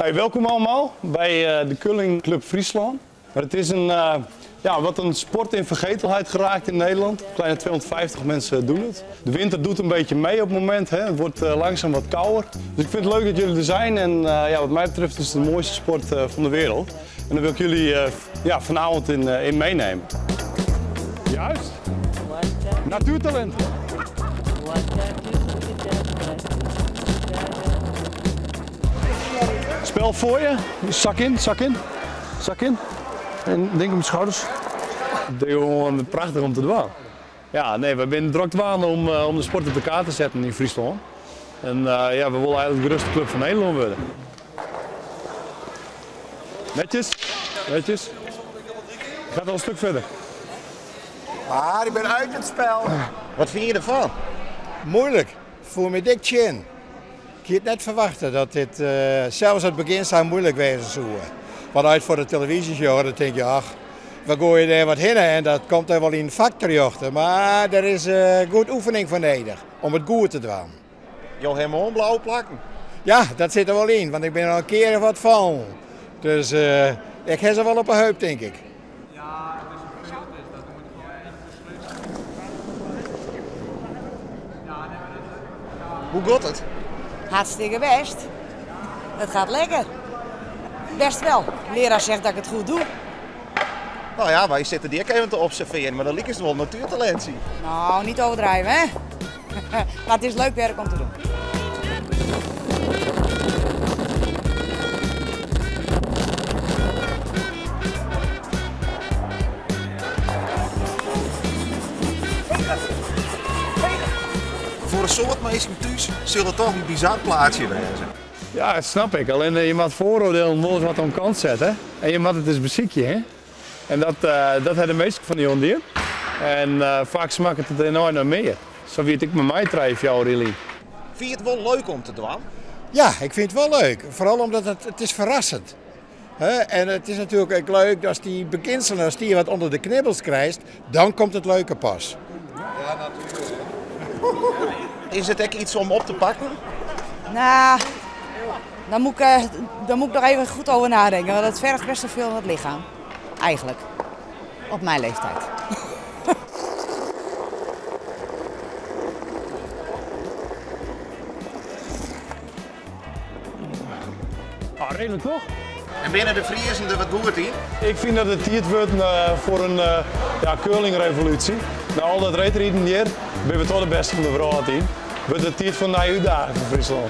Hey, welkom allemaal bij de Curling Club Friesland. Maar het is een, ja, wat een sport in vergetelheid geraakt in Nederland. Kleine 250 mensen doen het. De winter doet een beetje mee op het moment. Hè. Het wordt langzaam wat kouder. Dus ik vind het leuk dat jullie er zijn. En ja, wat mij betreft is het de mooiste sport van de wereld. En daar wil ik jullie ja, vanavond in meenemen. Juist. Natuurtalent. Spel voor je. Zak in, zak in, zak in. En denk om je schouders. Het is gewoon prachtig om te doen. Ja, nee, we zijn druk waan om de sport op de kaart te zetten in Friesland. En ja, we willen eigenlijk de grootste club van Nederland worden. Netjes, netjes. Gaat al een stuk verder. Maar ik ben uit het spel. Wat vind je ervan? Moeilijk. Voel me dik chin. Ik had net verwachten dat dit zelfs aan het begin zou moeilijk wezen zou. Want uit voor de televisieshow, dan denk je, ach, we gooien er wat in en dat komt er wel in het vak terecht. Maar er is goed oefening voor nodig om het goed te doen. Je hebt hem blauw plakken? Ja, dat zit er wel in, want ik ben er al een keer wat van. Dus ik heb ze wel op een heup, denk ik. Hoe gaat het? Hartstikke best. Het gaat lekker. Best wel. Leraar zegt dat ik het goed doe. Nou ja, wij zitten die ook even te observeren, maar dat lijkt wel natuurtalent. Nou, niet overdrijven, hè? Maar het is leuk werk om te doen. Voor een soort mensen thuis zullen het toch een bizar plaatsje wezen. Ja, dat snap ik. Alleen je moet vooroordelen wel eens wat aan kant zetten. En je moet het eens beziekje, hè? En dat hebben de meeste van die honden. En vaak smaakt het enorm naar meer. Zo weet ik met mij drijf jou, really. Vind je het wel leuk om te doen? Ja, ik vind het wel leuk. Vooral omdat het is verrassend. Hè? En het is natuurlijk ook leuk als die beginselen, als die wat onder de knibbels krijgt, dan komt het leuke pas. Ja, natuurlijk. Is het echt iets om op te pakken? Nou, daar moet ik nog even goed over nadenken, want het vergt best wel veel van het lichaam. Eigenlijk. Op mijn leeftijd. Ah, redelijk toch? En binnen de Friezen er wat goed in? Ik vind dat het tijd wordt voor een ja, curlingrevolutie. Na al dat reetrieden hier, ben we toch de beste van de wereld in. Wordt het tijd voor nieuwe uitdaging voor Friesland.